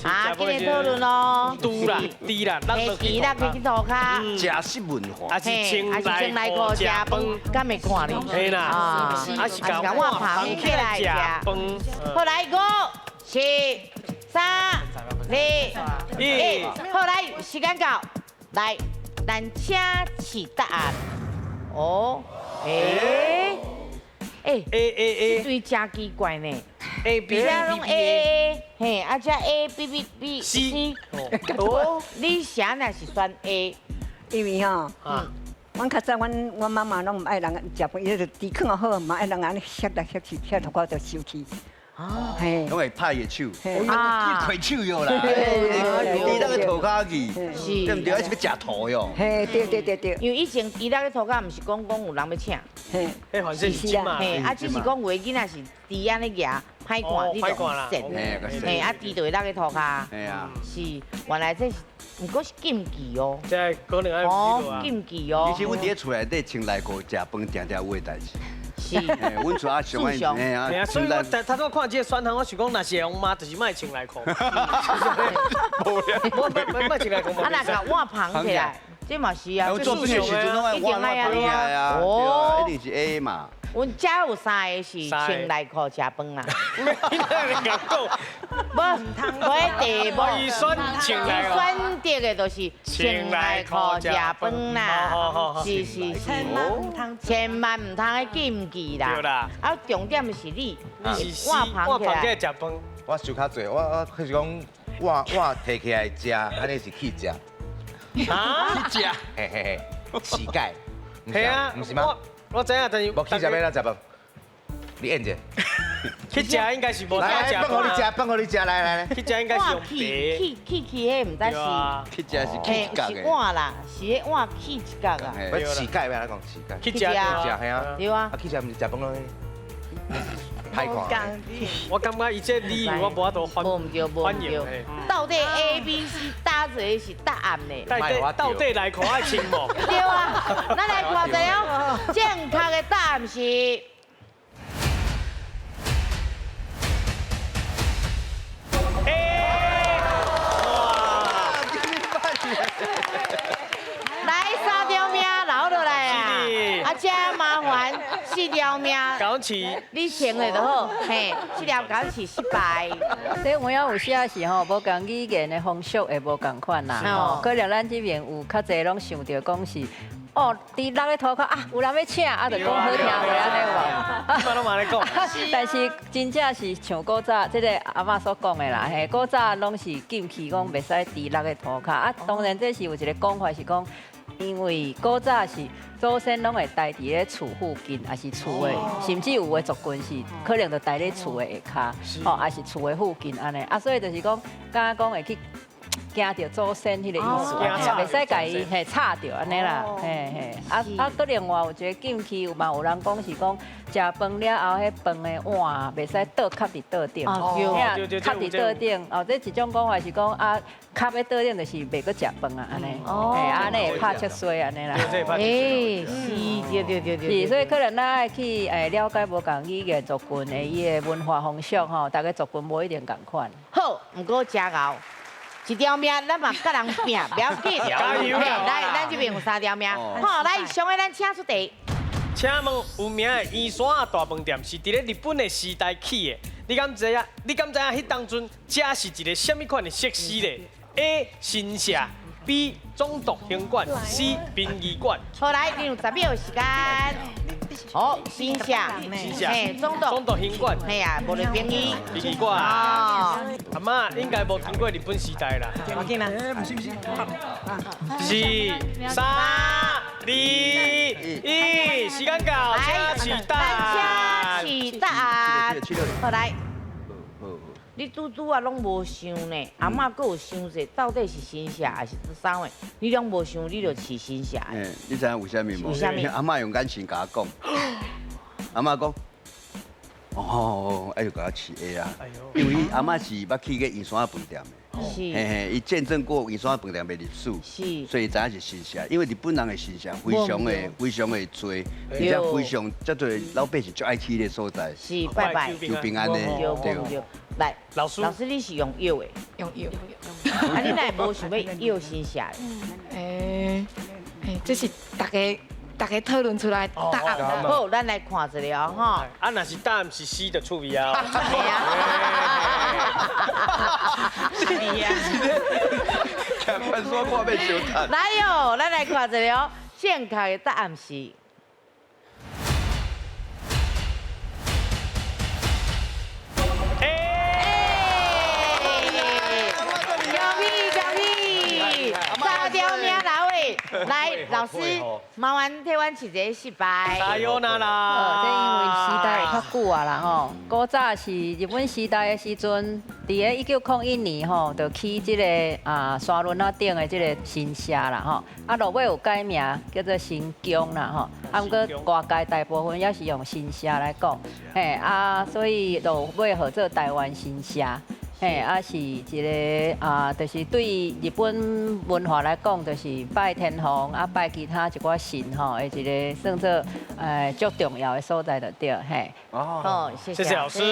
啊，今日討論咯，豬啦，豬啦，豬啦，去塗跤。食食文化，還是穿內褲食飯，敢會看你？嘿啦，啊是共碗捧起來食飯。好來，5、4、3、2、1，好來，時間到，來，咱請示答案。哦，欸，欸 A A A，這對真奇怪呢。 A B 這攏 A A A，嘿，啊這 A B B B C，哦，你啥若是選 A？因為吼，阮較早阮媽媽攏毋愛人食飯，伊就豬囥好，嘛愛人按呢爕來爕去，爕塗跤就生氣。哦，嘿，攏會拍伊的手，去開手藥啦，豬落去塗跤去，對毋對？還是欲食塗喲。嘿，對對對對。因為以前豬落去塗跤，毋是講講有人欲請，嘿，反正是嘛，嘿，啊，只是講有的囡仔是豬按呢蜈，歹看，你就踅，嘿，啊，豬就會落去塗跤。嘿啊，是，原來這是，毋過是禁忌哦。這可能愛哦，禁忌哦。其實阮佇咧厝內底穿內褲食飯，定定有的代誌。是，阮厝阿上愛，嘿啊，所以我頭拄看這個選項，我想講，若是會用罵，就是莫穿內褲。無啦，莫穿內褲。啊，若共碗捧起來，這嘛是啊。做飯的時陣攏愛碗捧起來啊，哦，一定是 A 嘛。阮遮有3個是穿內褲食飯啦。你講，無，無彼題目。伊選穿內褲。選擇的就是穿內褲食飯啦。是是是。千萬毋通的禁忌啦。對啦。啊，重點是你，你是碗捧起來食飯。我想較濟，我就是講碗提起來食，按呢是去食。啊？去食？嘿嘿嘿，乞丐。嘿啊，毋是嗎？我知影，但是無去食欲怎食飯？你演者。去食應該是無得食。來，飯予你食，飯予你食，來來來。去食應該是用白。去去去，彼毋知是。去食是去一角的。是碗啦，是彼碗去一角啊。我乞丐欲按怎講？乞丐。去食啊，嘿啊。對啊。啊，去食毋是食飯咯？歹看。我感覺伊這理由我無法度反反應。到底 A、B、C 哪一个是答案呢？到底內褲愛穿無？對啊，咱來看一下哦，正確的答案是。A。哇！來3條命留落來啊！啊，這麻煩4條命。搞起。你穿的就好，嘿，這條搞起失敗。這有影有時是吼，無仝語言的風俗會無仝款啦。吼，可能咱這邊有較濟攏想著講是，哦，佇落咧塗跤啊，有人欲請，啊，就講好聽話按呢有無？嘛攏嘛咧講。但是真正是像古早這個阿嬤所講的啦，嘿，古早攏是禁忌講袂使佇落咧塗跤。啊，當然這是有一個講法是講。因為古早是祖先攏會待佇咧厝附近，抑是厝的，甚至有的族群是可能就待咧厝的下跤，吼，抑是厝的附近按呢。啊，所以就是講，敢若講會去驚著祖先彼個意思，袂使共伊嘿吵著按呢啦，嘿嘿。啊啊，閣另外有一個禁忌，有嘛有人講是講，食飯了後，彼飯的碗袂使倒崁佇桌頂，崁佇桌頂。哦，這一種講法是講啊，崁佇桌頂就是袂閣食飯啊，按呢，嘿，按呢會拍七衰按呢啦。欸，是，對對對對。是，所以可能咱愛去了解無仝語言族群的伊的文化風俗吼，逐个族群無一定仝款。好，毋過誠𠢕。一條命，咱嘛佮人拚，不要緊。加油！來，咱這邊有3條命。好，來，上個咱請出題。請問有名的圓山仔大飯店是佇咧日本的時代起的，你敢知影？你敢知影？彼當陣這是一個啥物款的設施咧？A. 神社，B. 總督行館，C. 殯儀館。好，來，你有10秒時間。好，神社，嘿，總督行館，嘿啊，無就殯儀，殯儀館。阿嬤應該無經過日本時代啦。無緊啦。不是不是。4、3、2、1，時間到，請示答案。請示答案。好來。你拄拄啊，攏無想呢，阿嬤閣有想者，到底是神社還是啥貨？你攏無想，你就飼神社。欸，你知影為啥物無？為啥物？阿嬤用眼神共我講。阿嬤讲，哦，哎就共我饲 A 啊，因为阿嬤是捌去过圆山饭店的。嘿嘿，伊见证过圆山饭店的历史，所以知影是神社。因为日本人的神社非常的非常的多，而且非常遮多老百姓足爱去的所在。是拜拜求平安的，对。来，老师，老师你是用药的，用药。啊，你哪会无想欲药神社？欸，这是大家。大家讨论出来答案。好，咱来看一下吼。啊，若是答案是 C 就趣味啊。系啊。是啊。看说看欲相趁。来哟，咱来看一下，正确的答案是。哎！恭喜恭喜！三条命老的，来，老师，麻烦替阮试一个失败。加油啦啦！这因为时代有较久啊啦吼，古早是日本时代的时阵，伫个1901年吼，就起这个啊沙仑仔顶的这个神社啦吼，啊落尾有改名叫做神宫啦吼，啊毋过外界大部分也是用神社来讲，嘿啊，所以落尾号做台湾神社。嘿，啊是一个啊，就是对日本文化来讲，就是拜天皇啊，拜其他一寡神吼，的一个算做足重要的所在就对，嘿。哦，谢谢老师。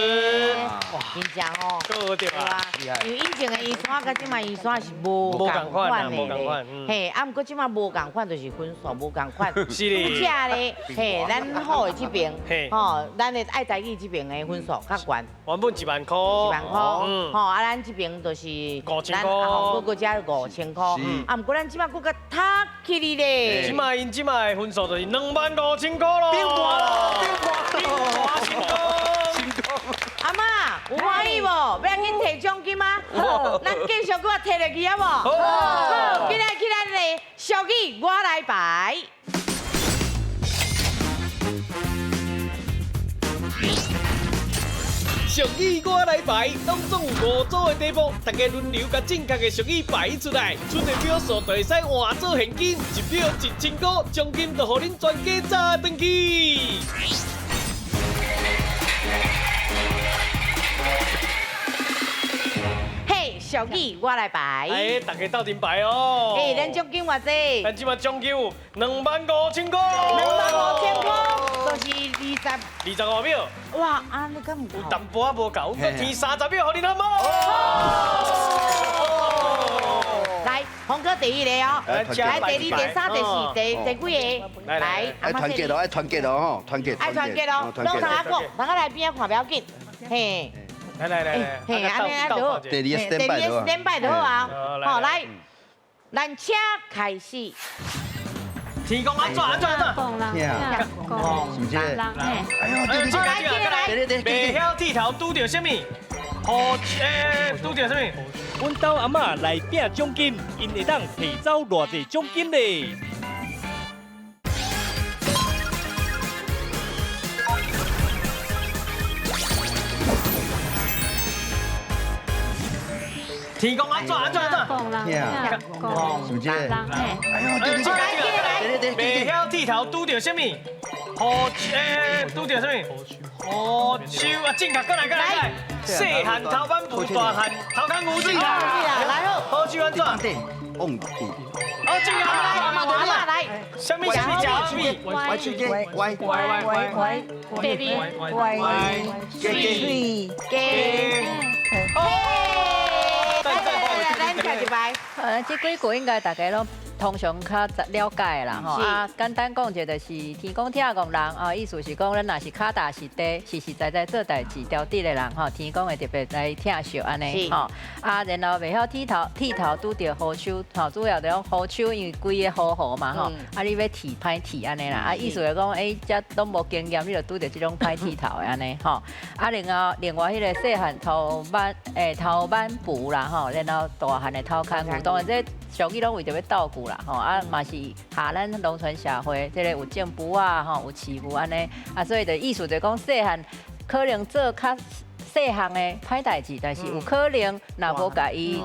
哇，真正哦，对啊，因为以前的圆山佮这马圆山是无仝款的咧，嘿，啊，毋过这马无仝款，就是分数无仝款。是的。拄则咧，嘿，咱好的这边，吼，咱的爱台语这边的分数较悬。原本1万块。1万块。吼，啊，咱这边就是5000咱阿宏哥哥遮5000块，啊，毋过咱这马阁较读起哩咧。这马𪜶这马的分数就是2万5000块咯。变大咯，变大，成功，成功。阿嬤有欢喜无？欲紧提奖金吗？好，咱继续阁提落去好无？好，紧来去咱的俗语我来排。俗语我来排，当中有5组的题目，大家轮流共正确的俗语排出来，剩的票数就会使换做现金，1票1000块，奖金就予恁全家炸转去。嘿，俗语我来排。哎，大家斗阵排哦。哎，咱奖金偌济？咱这马奖金有2万5000块。2万5000块，就是25秒。哇，啊，你敢有？有淡薄仔无够，我添30秒，予恁好无？来，洪哥第一个哦，来第二、第三、第四、第几个？来，爱团结咯，爱团结咯，吼，团结。爱团结咯，拢通阿讲，大家来边仔看不要紧，嘿。来来来，嘿，按呢就好。第二个 stand by 就好啊。好，来，咱请开始。天公安怎安怎安怎？是不是？哎呦，对对对，对对，袂晓剃头拄著啥物？好，拄著啥物？阮兜阿嬤来拼奖金，𪜶会当提走偌济奖金咧？天公安怎安怎安怎？是不是？哎呦，对对对，袂晓剃头拄著啥物？好，拄著啥物？好手啊，正确，过来过来过来。细汉头班不大汉，头壳牛水啦。来好，好手安怎？忘记。哦，正确，阿嬷来。啥物啥物食啥物？歪手机，歪歪歪歪，歪水鸡。这几句应该大家拢通常较了解啦吼。啊，简单讲一下就是天公疼憨人啊，意思是讲咱若是脚踏实地、实实在在做代志、调直的人吼，天公会特别来疼惜按呢吼。啊，然后袂晓剃头，剃头拄著雨手吼，主要就讲雨手，因为规个雨雨嘛吼。啊，你欲剃歹剃按呢啦。啊，意思就讲，欸，这拢无经验，你就拄著这种歹剃头的按呢吼。啊，另外彼个细汉头挽头挽布啦吼，然后大汉的头牵牛，当然这俗语拢为著欲斗具啦吼，啊嘛是下咱农村社会，这个有种布啊吼，有饲牛按呢，啊所以就意思就讲细汉可能做较细项的歹代志，但是有可能若无共伊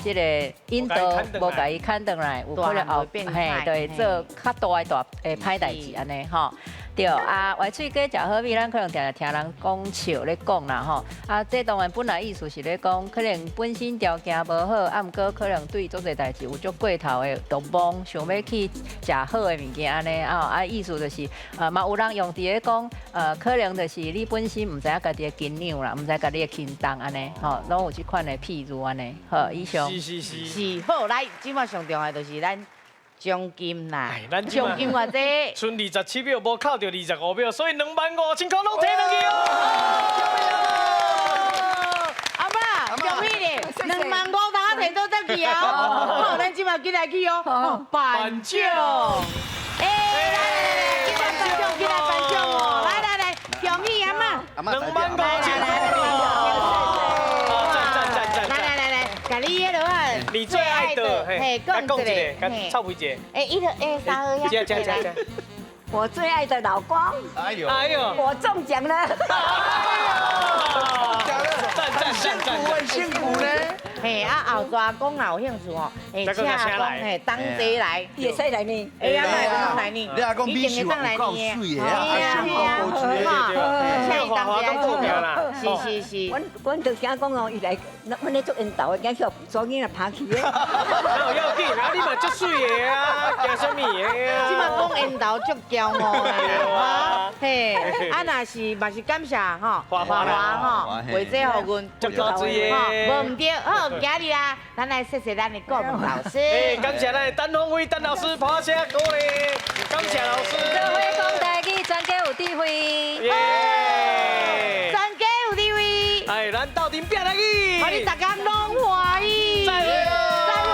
这个引导，无共伊牵转来，有可能后嘿，就会做较大的大歹代志按呢吼。對啊，歪喙粿食好味，咱可能定定聽人講笑咧講啦吼。啊，這當然本來意思是咧講，可能本身條件無好，啊，毋過可能對足濟代誌有足過頭的慾望，想欲去食好的物件按呢啊，啊，意思就是，嘛有人用佇咧講，可能就是你本身毋知影家己的斤兩啦，毋知家己的輕重按呢，吼，攏有這款的譬喻按呢，好，以上。是是是。是好，來，這擺上重要就是咱獎金啦，獎金偌濟？賰27秒，無扣著25秒，所以25,000箍攏提轉去哦。阿媽，恭喜你，25,000大家提倒轉去啊！好，咱這擺緊來去哦，頒獎。哎，來來來，緊來頒獎，緊來頒獎哦！來來來，恭喜阿媽，25,000箍。來來來來，共你彼落啊，你最愛的，嘿，講一个，臭屁一个。哎，一個哎，三二一，這這這這。我最愛的老公，哎呦，哎呦，我中獎了。讚讚讚讚，很辛苦呢。嘿，啊後逝講若有興趣吼，嘿，請講嘿，同齊來，會使來呢？會啊，會來呢？你若講美秀有夠水的啊，啊，上夠高水的，請伊同齊來啦。是是是。阮就驚講哦，伊來，阮咧做緣投的，驚去予查某囡仔拍去的。哪有要緊？啊，你嘛足水的啊，驚啥物的啊？這擺講緣投足驕傲的啊，嘿，啊若是嘛是感謝吼，華華吼，為這予阮足高水的，無毋對，好，今日啊，咱來謝謝咱的顧問老師。哎，感謝咱的陳鳳飛陳老師，拍聲鼓勵，感謝老師。做伙講台語，全家有智慧。耶！全家有智慧。哎，咱鬥陣拼來去。予你大家攏歡喜。再會。再會。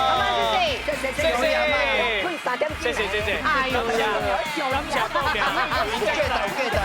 阿媽謝謝，謝謝謝謝。謝謝謝謝。哎呦，感謝報名，過頭過頭。